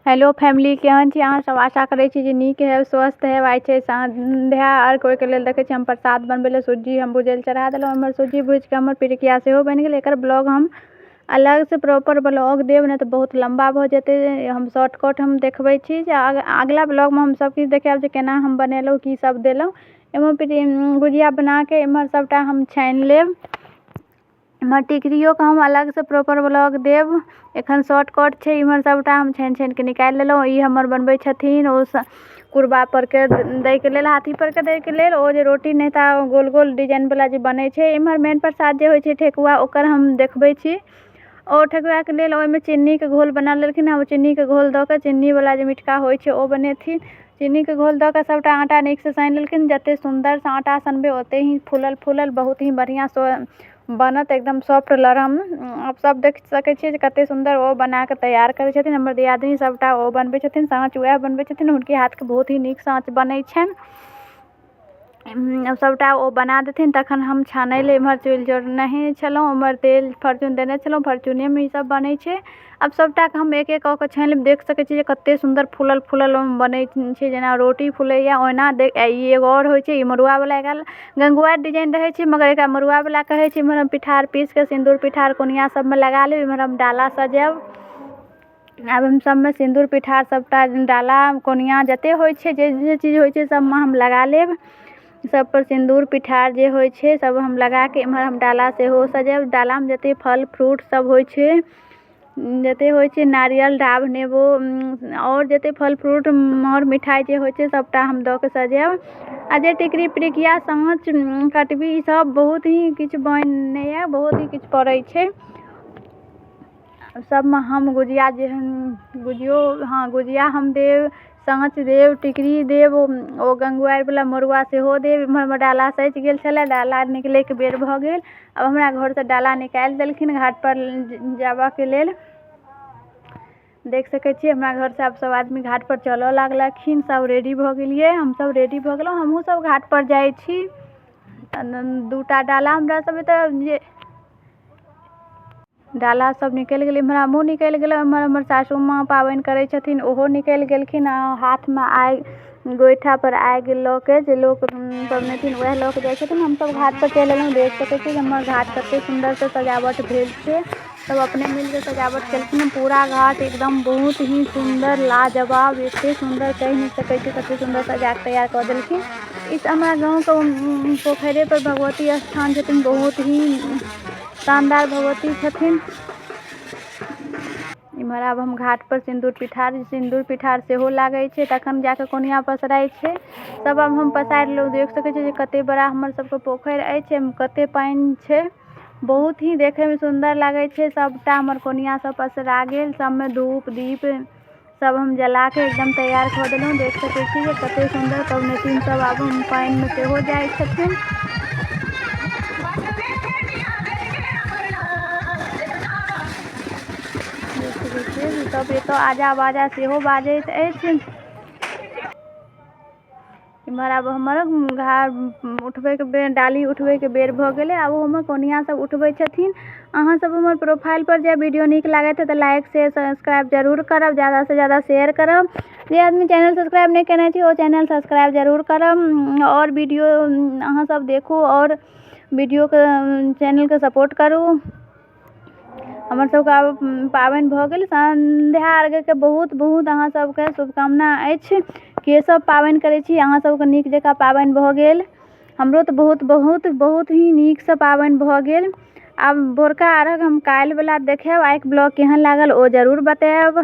Hello family, केहन छी अहाँ सब? आशा करै छी जे नीक हैब, स्वस्थ हैब। आइ छै संध्या अर्घ, ओहिके लेल देखै छी हम प्रसाद बनबै लए सुज्जी हम भुजै लए चढ़ा देलहुँ। हमर सुज्जी भुजिके हमर पिरुकिया सेहो बनि गेल। एकर ब्लॉग हम अलगसँ प्रॉपर ब्लॉग देब, नहि तऽ बहुत लम्बा भऽ जेतै। हम शॉर्टकट हम देखबै छी जे अगिला ब्लॉगमे हम सबकिछु देखायब जे केना हम बनेलहुँ, की सब देलहुँ। एहिमे गुजिया बनाके एम्हर सबटा हम छानि लेब। एम्हर टिकरियोके हम अलगसँ प्रॉपर ब्लॉग देब, एखन शॉर्टकट छै। इम्हर सबटा हम छानि छानिके निकालि लेलहुँ। ई हमर बनबै छथिन ओ कुरबा परके दैके लेल, हाथी परके दैके लेल ओ जे रोटी नहि तऽ गोल गोल डिजाइनवला जे बनै छै। एम्हर मेन प्रसाद जे होइ छै ठेकुआ, ओकर हम देखबै छी। ओ ठेकुआके लेल ओहिमे चिन्नीके घोल बना लेलखिन हँ। ओ चिन्नीके घोल दऽ कऽ चिन्नीवला जे मिठका होइ छै ओ बनेथिन। चिन्नीके घोल दऽ कऽ सबटा आटा नीकसँ सानि लेलखिन। जतेक सुन्दरसँ आटा सनबै ओतेक ही फूलल फूलल बहुत ही बढ़िआँसँ बनत, एकदम सॉफ्ट लरम। आब सब देख सकै छियै जे कतेक सुन्दर ओ बनाकऽ तैयार करै छथिन। हमर दियादनी सबटा ओ बनबै छथिन, साँच वएह बनबै छथिन। हुनके हाथके बहुत ही नीक साँच बनै छनि। सबटा ओ बना देथिन तखन हम छानै लए एम्हर चुल्हि जोड़नहे छलहुँ। ओम्हर तेल फरचून देने छलहुँ, फरचूनेमे ईसब बनै छै। आब सबटाके हम एक एक कऽ कऽ छानि लेब। देख सकै छी जे कतेक सुन्दर फूलल फूलल बनै छै, जेना रोटी फूलैए ओहिना। ई एगो आओर होइ छै, ई मड़ुआवला। एकरा गङ्गुआरि डिजाइन रहै छै मगर एकरा मड़ुआवला कहै छै। एम्हर हम पिठार पीसिकऽ सिन्दूर पिठार कोनिया सबमे लगा लेब। एम्हर हम डाला सजायब। आब हम सबमे सिन्दूर पिठार सबटा डाला कोनिया जतेक होइ छै, जे जे चीज होइ छै सबमे हम लगा लेब। सबपर सिन्दूर पिठार जे होइ छै सब हम लगाकऽ एम्हर हम डाला सेहो सजायब। डालामे जतेक फल फ्रूट सब होइ छै, जतेक होइ छै नारियल, डाभ, नेबो आओर जतेक फल फ्रूट मर मिठाइ जे होइ छै सबटा हम दऽ कऽ सजायब। आओर जे टिकरी पिरुकिया साँच कटबी ईसब बहुत ही किछु बनैए, बहुत ही किछु पड़ै छै सबमे। हम गुजिया जेहन गुजियो, हँ गुजिया हम देब, साँच देब, टिकरी देब, ओ गङ्गुआरिवला मड़ुआ सेहो देब। एम्हर हमर डाला सजि गेल छलै, डाला निकलैके बेर भऽ गेल। आब हमरा घरसँ डाला निकालि देलखिन घाटपर जेबाके लेल। देख सकै छियै हमरा घरसँ आब सब आदमी घाटपर चलऽ लागलखिन। सब रेडी भऽ गेलियै, हमसब रेडी भऽ गेलहुँ, हमहूँ सब घाटपर जाइ छी। दूटा डाला हमरा सब एतऽ जे डाला सब निकलि गेलै। एम्हर हमहूँ निकलि गेलहुँ। एम्हर हमर सासू माँ पाबनि करै छथिन, ओहो निकलि गेलखिन। आओर हाथमे आगि, गोइठापर आगि लऽ कऽ जे लोक पबनैतिन वएह लऽ कऽ जाइ छथिन। हमसब घाटपर चलि अएलहुँ। देख सकै छी जे हमर घाट कतेक सुन्दरसँ सजावट भेल छै। सब अपने मिलिकऽ सजावट केलखिन। पूरा घाट एकदम बहुत ही सुन्दर, लाजवाब, एतेक सुन्दर कहि नहि सकै छी, कतेक सुन्दर सजाकऽ तैयार कऽ देलखिन। ई हमरा गाँवके पोखरिपर भगवती स्थान छथिन, बहुत ही शानदार भगवती छथिन। इम्हर आब हम घाटपर सिन्दूर पिठार, सिन्दूर पिठार सेहो लागै छै, तखन जाकऽ कोनिया पसराइ छै। सब आब हम पसारि लेलहुँ। देख सकै छी जे कतेक बड़ा हमर सबके पोखरि अछि, एहिमे कतेक पानि छै, बहुत ही देखैमे सुन्दर लागै छै। सबटा हमर कोनिया सब पसरा गेल, सबमे धूप दीप सब हम जलाके एकदम तैयार कऽ देलहुँ। देख सकै छी जे कतेक सुन्दर पबनैतिन सब आब हम पानिमे सेहो जाइ छथिन। देख सकै छियै जे सब एतऽ आजा बाजा सेहो बाजैत अछि। इम्हर आब हमर घाट उठबैके बेर, डाली उठबैके बेर भऽ गेलै। आब हमर कोनिया सब उठबै छथिन। अहाँ सब हमर प्रोफाइलपर जाय वीडियो नीक लागैत तऽ लाइक शेयर सब्सक्राइब जरूर करब, ज्यादासँ ज्यादा शेयर करब। जे आदमी चैनल सब्सक्राइब नहि केने छी ओ चैनल सब्सक्राइब जरूर करब आओर वीडियो अहाँ सब देखू आओर वीडियोके चैनलके सपोर्ट करू। हमर सबके आब पाबनि भऽ गेल। संध्या अर्घ्यके बहुत बहुत अहाँ सबके शुभकामना अछि। के सब पाबनि करै छी, अहाँ सबके नीक जकाँ पाबनि भऽ गेल? हमरो तऽ बहुत बहुत बहुत ही नीकसँ पाबनि भऽ गेल। आब भोरका अर्घ हम काल्हिवला देखायब। आइके ब्लॉग केहन लागल ओ जरूर बतायब।